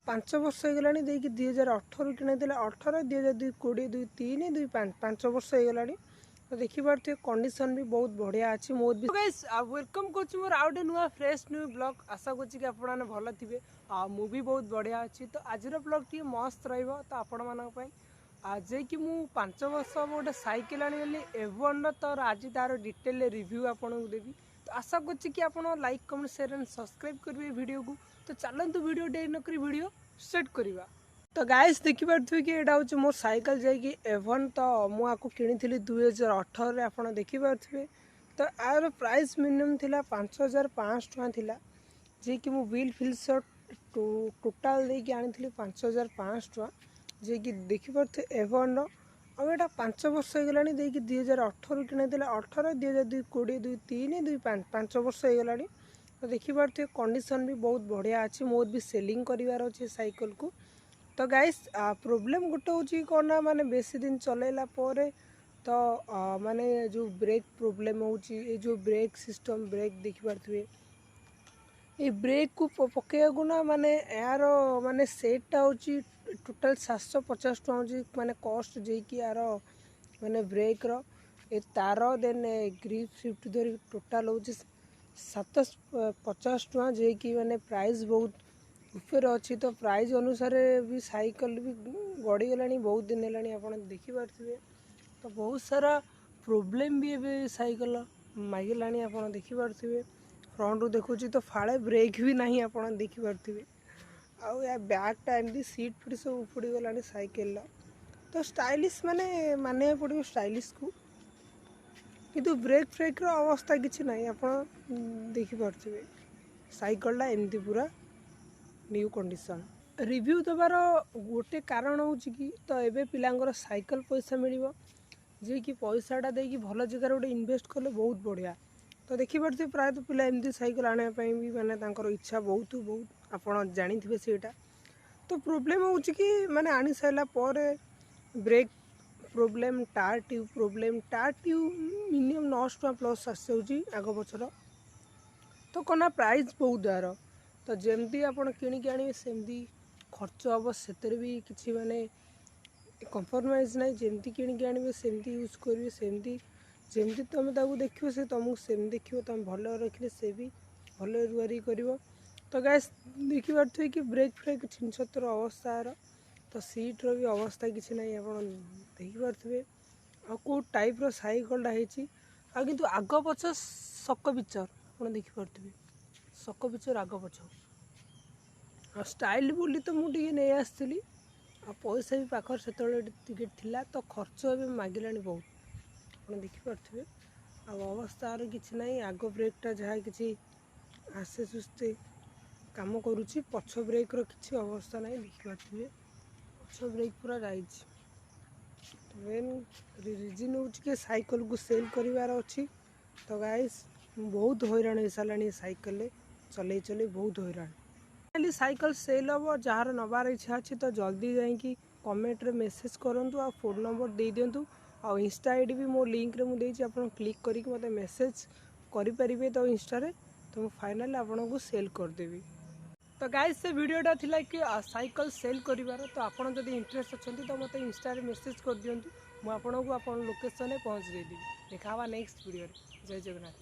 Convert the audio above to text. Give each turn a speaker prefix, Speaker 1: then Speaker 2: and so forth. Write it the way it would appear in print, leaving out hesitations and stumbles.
Speaker 1: 5 ବର୍ଷ ହେଇଗଲାଣି ଦେଇକି। 2018ରୁ କିଣାଥିଲା। 18, 2002, 20, 2, 3, 2, 5, 5 ବର୍ଷ ହେଇଗଲାଣି। ତ ଦେଖିପାରୁଥିବେ, କଣ୍ଡିସନ୍ ବି ବହୁତ ବଢ଼ିଆ ଅଛି ମୋର ବି। ଗାଇସ୍, welcome କରୁଛି ମୋର ଆଉ ଗୋଟେ ନୂଆ ଫ୍ରେଶ୍ ନ୍ୟୁ ବ୍ଲଗ୍। ଆଶା କରୁଛି କି ଆପଣମାନେ ଭଲ ଥିବେ ଆଉ ମୁଁ ବି ବହୁତ ବଢ଼ିଆ ଅଛି। ତ ଆଜିର ବ୍ଲଗ୍ ଟିକେ ମସ୍ତ ରହିବ ତ ଆପଣମାନଙ୍କ ପାଇଁ। ଆଉ ଯିଏକି ମୁଁ 5 ବର୍ଷ ହେବ ଗୋଟେ ସାଇକେଲ ଆଣିଲି ଏଭନ୍ର, ତ ଆଜି ତାର ଡିଟେଲରେ ରିଭ୍ୟୁ ଆପଣଙ୍କୁ ଦେବି। ତ ଆଶା କରୁଛି କି ଆପଣ like, comment, share and subscribe କରିବେ ଭିଡ଼ିଓକୁ। ତ ଚାଲନ୍ତୁ, ଭିଡ଼ିଓ ଡେରି ନକରି ଭିଡ଼ିଓ ଷ୍ଟାର୍ଟ କରିବା। ତ ଗାଇସ୍, ଦେଖିପାରୁଥିବେ କି ଏଇଟା ହେଉଛି ମୋ ସାଇକେଲ ଯାଇକି ଏଭନ୍। ତ ମୁଁ ଆକୁ କିଣିଥିଲି 2018ରେ, ଆପଣ ଦେଖିପାରୁଥିବେ। ତ ଆର ପ୍ରାଇସ୍ ମିନିମମ୍ ଥିଲା 5500 ଟଙ୍କା ଥିଲା, ଯିଏକି ମୁଁ ବିଲ୍ ଫିଲ୍ ସର୍ଟ ଟୋଟାଲ୍ ଦେଇକି ଆଣିଥିଲି 5500 ଟଙ୍କା। ଯିଏକି ଦେଖିପାରୁଥିବେ ଏଭନ୍ର। ଆଉ ଏଇଟା 5 ବର୍ଷ ହେଇଗଲାଣି ଦେଇକି। 2018ରୁ କିଣାଥିଲା। 18, 2002, 20, 2, 3, 2, 5, 5 ବର୍ଷ ହେଇଗଲାଣି। ତ ଦେଖିପାରୁଥିବେ, କଣ୍ଡିସନ୍ ବି ବହୁତ ବଢ଼ିଆ ଅଛି। ମୋର ବି ସେଲିଂ କରିବାର ଅଛି ସାଇକେଲକୁ। ତ ଗାଇସ୍, ପ୍ରୋବ୍ଲେମ୍ ଗୋଟେ ହେଉଛି କ'ଣ ନା ମାନେ ବେଶୀ ଦିନ ଚଲେଇଲା ପରେ ତ ମାନେ ଯେଉଁ ବ୍ରେକ୍ ପ୍ରୋବ୍ଲେମ୍ ହେଉଛି, ଏ ଯେଉଁ ବ୍ରେକ୍ ସିଷ୍ଟମ୍, ବ୍ରେକ୍ ଦେଖିପାରୁଥିବେ, ଏଇ ବ୍ରେକ୍କୁ ପକାଇବାକୁ ନା ମାନେ ଏହାର ମାନେ ସେଟ୍ଟା ହେଉଛି ଟୋଟାଲ୍ 750 ଟଙ୍କା ହେଉଛି ମାନେ କଷ୍ଟ, ଯାଇକି ଆର ମାନେ ବ୍ରେକ୍ର ଏ ତାର, ଦେନ୍ ଗ୍ରିପ୍ ସିଫ୍ଟ ଧରିକି ଟୋଟାଲ୍ ହେଉଛି 750 ଟଙ୍କା, ଯିଏକି ମାନେ ପ୍ରାଇସ୍ ବହୁତ ଉପରେ ଅଛି। ତ ପ୍ରାଇସ୍ ଅନୁସାରେ ବି ସାଇକେଲ ବି ଗଡ଼ିଗଲାଣି, ବହୁତ ଦିନ ହେଲାଣି, ଆପଣ ଦେଖିପାରୁଥିବେ। ତ ବହୁତ ସାରା ପ୍ରୋବ୍ଲେମ୍ ବି ଏବେ ସାଇକେଲ ମାଗିଲାଣି, ଆପଣ ଦେଖିପାରୁଥିବେ। ଫ୍ରଣ୍ଟରୁ ଦେଖୁଛି ତ ଫାଳେ ବ୍ରେକ୍ ବି ନାହିଁ, ଆପଣ ଦେଖିପାରୁଥିବେ। ଆଉ ୟା ବ୍ୟାକ୍ଟା ଏମିତି ସିଟ୍ ଫିଟ୍ ସବୁ ଉପୁଡ଼ିଗଲାଣି ସାଇକେଲର। ତ ଷ୍ଟାଇଲିସ୍ ମାନେ ମାନିବାକୁ ପଡ଼ିବ ଷ୍ଟାଇଲିସ୍କୁ, କିନ୍ତୁ ବ୍ରେକ୍ ଫ୍ରେକ୍ର ଅବସ୍ଥା କିଛି ନାହିଁ। ଆପଣ ଦେଖିପାରୁଥିବେ, ସାଇକେଲଟା ଏମିତି ପୁରା ନ୍ୟୁ କଣ୍ଡିସନ୍। ରିଭ୍ୟୁ ଦେବାର ଗୋଟେ କାରଣ ହେଉଛି କି ତ ଏବେ ପିଲାଙ୍କର ସାଇକେଲ ପଇସା ମିଳିବ, ଯିଏକି ପଇସାଟା ଦେଇକି ଭଲ ଜାଗାରେ ଗୋଟେ ଇନଭେଷ୍ଟ କଲେ ବହୁତ ବଢ଼ିଆ। ତ ଦେଖିପାରୁଥିବେ, ପ୍ରାୟତଃ ପିଲା ଏମିତି ସାଇକେଲ ଆଣିବା ପାଇଁ ବି ମାନେ ତାଙ୍କର ଇଚ୍ଛା ବହୁତ ବହୁତ, ଆପଣ ଜାଣିଥିବେ ସେଇଟା। ତ ପ୍ରୋବ୍ଲେମ୍ ହେଉଛି କି ମାନେ ଆଣି ସାରିଲା ପରେ brake problem, tyre tube problem. Tyre tube minimum 900 ଟଙ୍କା ପ୍ଲସ୍ ଆସିଯାଉଛି ଆଗ ପଛର। ତ କ'ଣ ନା ପ୍ରାଇସ୍ ବହୁତ ଆର। ତ ଯେମିତି ଆପଣ କିଣିକି ଆଣିବେ, ସେମିତି ଖର୍ଚ୍ଚ ହେବ, ସେଥିରେ ବି କିଛି ମାନେ କମ୍ପ୍ରମାଇଜ୍ ନାହିଁ। ଯେମିତି କିଣିକି ଆଣିବେ, ସେମିତି ୟୁଜ୍ କରିବେ, ସେମିତି ଯେମିତି ତୁମେ ତାକୁ ଦେଖିବ, ସେ ତୁମକୁ ସେମିତି ଦେଖିବ। ତୁମେ ଭଲରେ ରଖିଲେ ସେ ବି ଭଲରେ ରୁଆରୁଇ କରିବ। ତ ଗାଇସ୍, ଦେଖିପାରୁଥିବେ କି ବ୍ରେକ୍ ଫ୍ରେକ୍ ଛିନଛତ୍ର ଅବସ୍ଥା ଆର। ତ ସିଟ୍ର ବି ଅବସ୍ଥା କିଛି ନାହିଁ, ଆପଣ ଦେଖିପାରୁଥିବେ। ଆଉ କେଉଁ ଟାଇପ୍ର ସାଇକେଲଟା ହେଇଛି। ଆଉ କିନ୍ତୁ ଆଗ ପଛ ସକ ପିଚର, ଆପଣ ଦେଖିପାରୁଥିବେ, ସକ ପିଚର ଆଗ ପଛ। ଆଉ ଷ୍ଟାଇଲ୍ ବୋଲି ତ ମୁଁ ଟିକେ ନେଇ ଆସିଥିଲି, ଆଉ ପଇସା ବି ପାଖରେ ସେତେବେଳେ ଟିକେ ଥିଲା। ତ ଖର୍ଚ୍ଚ ଏବେ ମାଗିଲାଣି ବହୁତ, ଆପଣ ଦେଖିପାରୁଥିବେ। ଆଉ ଅବସ୍ଥା ଆର କିଛି ନାହିଁ। ଆଗ ବ୍ରେକ୍ଟା ଯାହା କିଛି ଆସ୍ତେ ସୁସ୍ତେ କାମ କରୁଛି, ପଛ ବ୍ରେକ୍ର କିଛି ଅବସ୍ଥା ନାହିଁ। ଦେଖିପାରୁଥିବେ, ପଛ ବ୍ରେକ୍ ପୁରା ଯାଇଛି। ମେନ୍ ରିଜିନ୍ ହେଉଛି କି ସାଇକେଲକୁ ସେଲ୍ କରିବାର ଅଛି। ତ ଗାଇସ୍, ମୁଁ ବହୁତ ହଇରାଣ ହେଇସାରିଲାଣି ସାଇକେଲରେ ଚଲେଇ ଚଲେଇ, ବହୁତ ହଇରାଣ। ଖାଲି ସାଇକେଲ ସେଲ୍ ହେବ। ଯାହାର ନେବାର ଇଚ୍ଛା ଅଛି ତ ଜଲ୍ଦି ଯାଇକି କମେଣ୍ଟରେ ମେସେଜ୍ କରନ୍ତୁ ଆଉ ଫୋନ୍ ନମ୍ବର ଦେଇଦିଅନ୍ତୁ। ଆଉ ଇନଷ୍ଟା I D ବି ମୋ ଲିଙ୍କରେ ମୁଁ ଦେଇଛି, ଆପଣ କ୍ଲିକ୍ କରିକି ମୋତେ ମେସେଜ୍ କରିପାରିବେ। ତ ଇନଷ୍ଟାରେ ତ ମୁଁ ଫାଇନାଲ୍ ଆପଣଙ୍କୁ ସେଲ୍ କରିଦେବି। ତ ଗାଇସ୍, ସେ ଭିଡ଼ିଓଟା ଥିଲା କି ସାଇକେଲ ସେଲ୍ କରିବାର। ତ ଆପଣ ଯଦି ଇଣ୍ଟରେଷ୍ଟ ଅଛନ୍ତି, ତ ମୋତେ ଇନଷ୍ଟାରେ ମେସେଜ୍ କରିଦିଅନ୍ତୁ, ମୁଁ ଆପଣଙ୍କୁ ଆପଣ ଲୋକେସନରେ ପହଞ୍ଚି ଦେଇଦେବି। ଦେଖା ହେବା ନେକ୍ସଟ ଭିଡ଼ିଓରେ। ଜୟ ଜଗନ୍ନାଥ।